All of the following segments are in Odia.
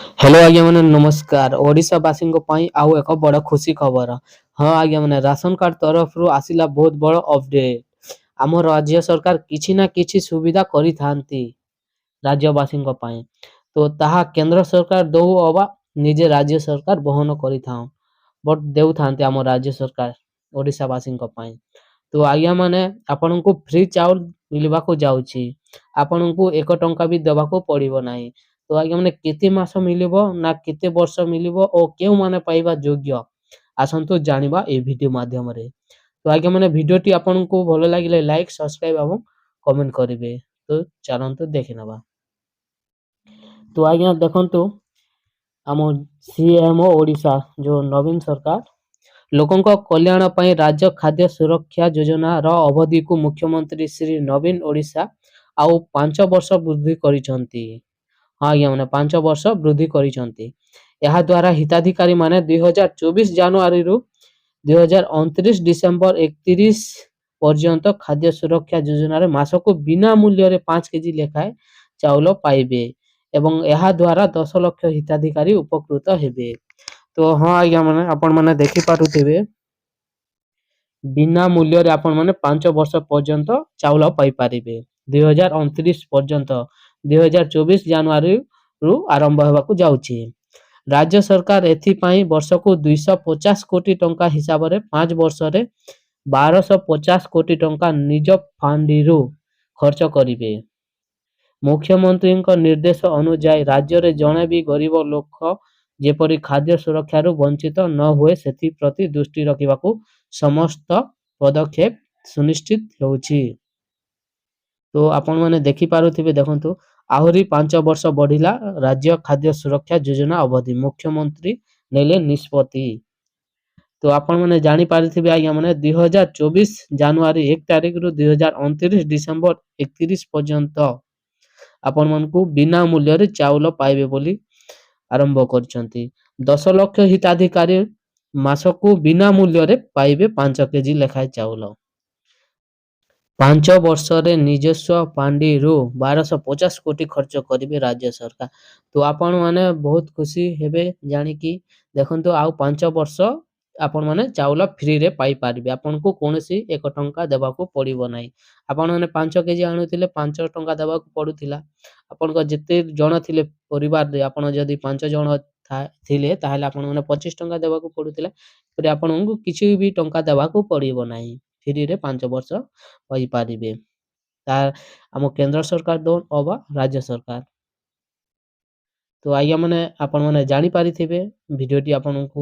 ହ୍ୟାଲୋ ଆଜ୍ଞା ମାନେ, ନମସ୍କାର। ଓଡ଼ିଶାବାସୀଙ୍କ ପାଇଁ ଆଉ ଏକ ବଡ଼ ଖୁସି ଖବର। ହଁ ଆଜ୍ଞା ମାନେ, ରାସନ କାର୍ଡ଼ ତରଫରୁ ଆସିଲା ବହୁତ ବଡ଼ ଅପଡେଟ୍। ଆମ ରାଜ୍ୟ ସରକାର କିଛି ନା କିଛି ସୁବିଧା କରିଥାନ୍ତି ରାଜ୍ୟବାସୀଙ୍କ ପାଇଁ। ତ ତାହା କେନ୍ଦ୍ର ସରକାର ଦଉ ଅବା ନିଜେ ରାଜ୍ୟ ସରକାର ବହନ କରିଥାଉ, ବଟ୍ ଦେଉଥାନ୍ତି ଆମ ରାଜ୍ୟ ସରକାର ଓଡ଼ିଶାବାସୀଙ୍କ ପାଇଁ। ତ ଆଜ୍ଞା ମାନେ, ଆପଣଙ୍କୁ ଫ୍ରି ଚାଉଳ ମିଳିବାକୁ ଯାଉଛି। ଆପଣଙ୍କୁ 1 ଟଙ୍କା ବି ଦେବାକୁ ପଡ଼ିବ ନାହିଁ। ତ ଆଜ୍ଞା ମାନେ, କେତେ ମାସ ମିଳିବ ନା କେତେ ବର୍ଷ ମିଳିବ ଓ କେଉଁମାନେ ପାଇବା ଯୋଗ୍ୟ, ଆସନ୍ତୁ ଜାଣିବା ଏଇ ଭିଡ଼ିଓ ମାଧ୍ୟମରେ। ତ ଆଜ୍ଞା ମାନେ, ଭିଡ଼ିଓଟି ଆପଣଙ୍କୁ ଭଲ ଲାଗିଲେ ଲାଇକ୍, ସବସ୍କ୍ରାଇବ୍ ଏବଂ କମେଣ୍ଟ କରିବେ। ତ ଚାଲନ୍ତୁ ଦେଖିନେବା। ତ ଆଜ୍ଞା ଦେଖନ୍ତୁ, ଆମ ସିଏମ୍ଓ ଓଡ଼ିଶା ଯେଉଁ ନବୀନ ସରକାର, ଲୋକଙ୍କ କଲ୍ୟାଣ ପାଇଁ ରାଜ୍ୟ ଖାଦ୍ୟ ସୁରକ୍ଷା ଯୋଜନାର ଅବଧିକୁ ମୁଖ୍ୟମନ୍ତ୍ରୀ ଶ୍ରୀ ନବୀନ ଓଡ଼ିଶା ଆଉ 5 ବର୍ଷ ବୃଦ୍ଧି କରିଛନ୍ତି। ହଁ ଆଜ୍ଞା ମାନେ, 5 ବର୍ଷ ବୃଦ୍ଧି କରିଛନ୍ତି। ଏହାଦ୍ୱାରା ହିତାଧିକାରୀମାନେ 2024 ଜାନୁଆରୀରୁ 2029 ଡିସେମ୍ବର 31 ପର୍ଯ୍ୟନ୍ତ ଖାଦ୍ୟ ସୁରକ୍ଷା ଯୋଜନାରେ ମାସକୁ ବିନା ମୂଲ୍ୟରେ 5 କେଜି ଲେଖାଏଁ ଚାଉଳ ପାଇବେ ଏବଂ ଏହାଦ୍ୱାରା 10 ଲକ୍ଷ ହିତାଧିକାରୀ ଉପକୃତ ହେବେ। ତ ହଁ ଆଜ୍ଞା ମାନେ, ଆପଣମାନେ ଦେଖିପାରୁଥିବେ, ବିନା ମୂଲ୍ୟରେ ଆପଣମାନେ 5 ବର୍ଷ ପର୍ଯ୍ୟନ୍ତ ଚାଉଳ ପାଇପାରିବେ 2029 ପର୍ଯ୍ୟନ୍ତ। 2024 ଜାନୁଆରୀରୁ ଆରମ୍ଭ ହେବାକୁ ଯାଉଛି। ରାଜ୍ୟ ସରକାର ଏଥିପାଇଁ ବର୍ଷକୁ 250 କୋଟି ଟଙ୍କା ହିସାବରେ 5 ବର୍ଷରେ 1250 କୋଟି ଟଙ୍କା ନିଜ ଫାଣ୍ଡିରୁ ଖର୍ଚ୍ଚ କରିବେ। ମୁଖ୍ୟମନ୍ତ୍ରୀଙ୍କ ନିର୍ଦ୍ଦେଶ ଅନୁଯାୟୀ ରାଜ୍ୟରେ ଜଣେ ବି ଗରିବ ଲୋକ ଯେପରି ଖାଦ୍ୟ ସୁରକ୍ଷାରୁ ବଞ୍ଚିତ ନ ହୁଏ, ସେଥିପ୍ରତି ଦୃଷ୍ଟି ରଖିବାକୁ ସମସ୍ତ ପଦକ୍ଷେପ ସୁନିଶ୍ଚିତ ହେଉଛି। ତ ଆପଣମାନେ ଦେଖିପାରୁଥିବେ, ଦେଖନ୍ତୁ, ଆହୁରି 5 ବର୍ଷ ବଢ଼ିଲା ରାଜ୍ୟ ଖାଦ୍ୟ ସୁରକ୍ଷା ଯୋଜନା ଅବଧି, ମୁଖ୍ୟମନ୍ତ୍ରୀ ନେଲେ ନିଷ୍ପତ୍ତି। ତ ଆପଣମାନେ ଜାଣିପାରିଥିବେ ଆଜ୍ଞା ମାନେ, 2024 ଜାନୁଆରୀ 1 ତାରିଖରୁ 2029 ଡିସେମ୍ବର 31 ପର୍ଯ୍ୟନ୍ତ ଆପଣମାନଙ୍କୁ ବିନା ମୂଲ୍ୟରେ ଚାଉଳ ପାଇବେ ବୋଲି ଆରମ୍ଭ କରିଛନ୍ତି। 10 ଲକ୍ଷ ହିତାଧିକାରୀ ମାସକୁ ବିନା ମୂଲ୍ୟରେ ପାଇବେ 5 କେଜି ଲେଖାଏଁ ଚାଉଳ। 5 ବର୍ଷରେ ନିଜସ୍ୱ ପାଣ୍ଠିରୁ 1250 କୋଟି ଖର୍ଚ୍ଚ କରିବେ ରାଜ୍ୟ ସରକାର। ତ ଆପଣମାନେ ବହୁତ ଖୁସି ହେବେ ଜାଣିକି। ଦେଖନ୍ତୁ, ଆଉ 5 ବର୍ଷ ଆପଣମାନେ ଚାଉଳ ଫ୍ରିରେ ପାଇପାରିବେ। ଆପଣଙ୍କୁ କୌଣସି 1 ଟଙ୍କା ଦେବାକୁ ପଡ଼ିବ ନାହିଁ। ଆପଣମାନେ 5 କେଜି ଆଣୁଥିଲେ, 5 ଟଙ୍କା ଦେବାକୁ ପଡ଼ୁଥିଲା। ଆପଣଙ୍କ ଯେତେ ଜଣ ଥିଲେ ପରିବାରରେ, ଆପଣ ଯଦି 5 ଜଣ ଥିଲେ, ତାହେଲେ ଆପଣମାନେ 25 ଟଙ୍କା ଦେବାକୁ ପଡ଼ୁଥିଲା। ଆପଣଙ୍କୁ କିଛି ବି ଟଙ୍କା ଦେବାକୁ ପଡ଼ିବ ନାହିଁ। ଫ୍ରିରେ 5 ବର୍ଷ ପାଇପାରିବେ। ତା ଆମ କେନ୍ଦ୍ର ସରକାର ଦଉନ୍ ଅବା ରାଜ୍ୟ ସରକାର। ତ ଆଜ୍ଞା ମାନେ, ଆପଣମାନେ ଜାଣିପାରିଥିବେ। ଭିଡ଼ିଓଟି ଆପଣଙ୍କୁ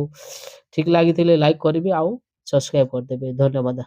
ଠିକ୍ ଲାଗିଥିଲେ ଲାଇକ୍ କରିବେ ଆଉ ସବସ୍କ୍ରାଇବ୍ କରିଦେବେ। ଧନ୍ୟବାଦ।